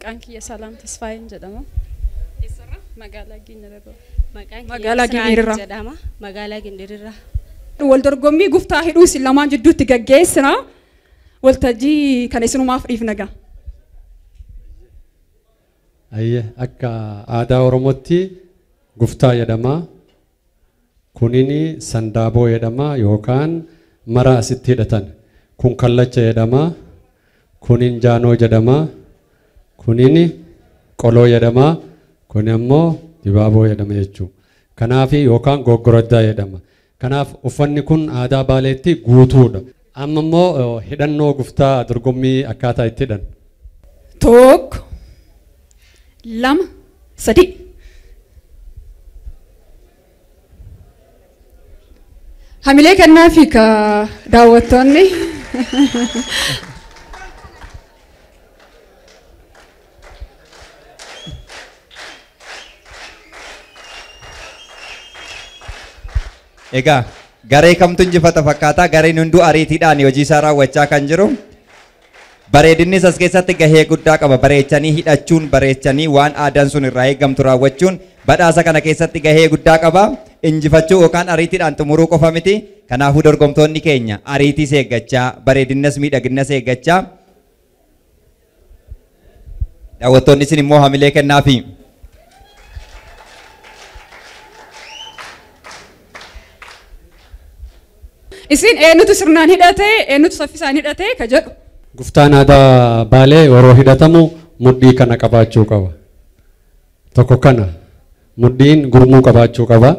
Maqaan kiyya Salaam Tasfaayeen jedhama. Eessarraa? Magaalaa Gindirirraa. Maqaan Magaalaa kiyya Gindirirraa. jedhama. Magaalaa Gindirirraa. Wal dorgommii guftaa hidhuu isin lamaan jidduutti gaggeessina. Waltajjii kana isinumaaf dhiifna gaa. Ayyee akka aadaa Oromootti guftaa jedhama. Kunin sandaaboo jedhama yookaan mara asitti hidhatan. Kun kallacha jedhama. Kunin jaanoo jedhama. Kunin qoloo jedhama. Kun ammoo dibaaboo jedhama jechuudha. Kanaaf yookaan goggoroddaa jedhama. Kanaaf uffanni kun aadaa Baaleetti guutuudha. Amma immoo hidhannoo guftaa dorgommii akkaataa itti hidhan. 1 2 3. Hamilee kennaafi ka daawwattoonni. Egaa garee kamtu injifata fakkaata? Gareen hunduu ariitiidhaan hojii isaa raawwachaa kan jiru. Bareedinnis as keessatti gahee guddaa qaba. Bareechanii hidhachuun, bareechanii waan aadaan sun irraa eegamtu raawwachuun badhaasa kana keessatti gahee guddaa qaba. Injifachuu yookaan ariitiidhaan xumuruu qofa miti. Kanaafuu dorgomtoonni keenya ariitiis eeggachaa, bareedinnas miidhaginnas eeggachaa. Daawwattoonni isin immoo hamilee kennaafi. Isin eenyutu sirnaan hidhate, eenyutu saffisaan hidhate ka jedhu. Guftaan aadaa Baalee yeroo hidhatamu mudhii kana qabaachuu qaba. Tokko kana mudhiin gurmuu qabaachuu qaba.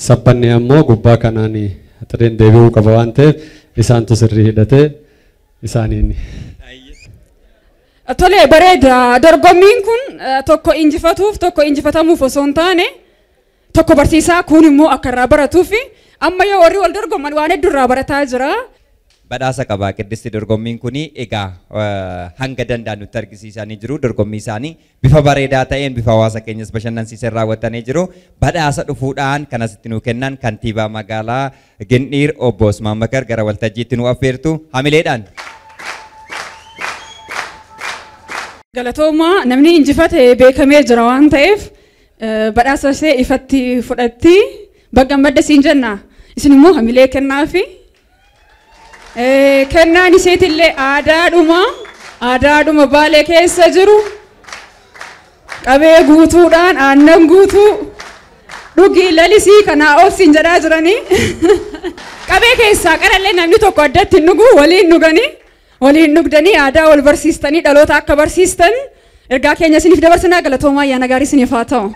Sabbanni ammoo gubbaa kanaan xireen deebi'uu qaba waan ta'eef isaantu sirrii hidhatee isaaniin. Tole bareeda. Dorgommiin kun tokko injifatuuf tokko injifatamuuf osoo hin taane tokko barsiisaa kun immoo akka irraa baratuuf amma yoo warri wal dorgoman waan hedduu irraa barataa jira. Badhaasa qaba Qiddisti dorgommiin kuni egaa hanga danda'an nutti argisiisanii jiru. Dorgommii isaanii bifa bareedaa ta'een bifa hawaasa keenyas bashannansiisan raawwatanii jiru. Badhaasa dhufuudhaan kan asitti nuu kennan kantiibaa magaalaa Gindhiir obbo Usmaan Bakar gara waltajjiitti nu affeertu hamileedhaan. Galatoomaa namni injifate beekamee jira waan ta'eef badhaasa ishee ifatti fudhatti bakka madda siin jenna. Isin immoo hamilee kennaafi. Kennaan isheetillee aadaadhuma Baalee keessa jiru qabee guutuudhaan aannan guutuu dhugii lalisii kanaa ol siin jedhaa jiranii. Qabee keessaa qarallee namni tokko addatti hin dhugu, waliin dhuganii, waliin dhugdanii aadaa wal barsiistanii dhaloota akka barsiistan ergaa keenya isiniif dabarsinaa. Galatoomaa, ayyaana gaarii isiniif haa ta'u.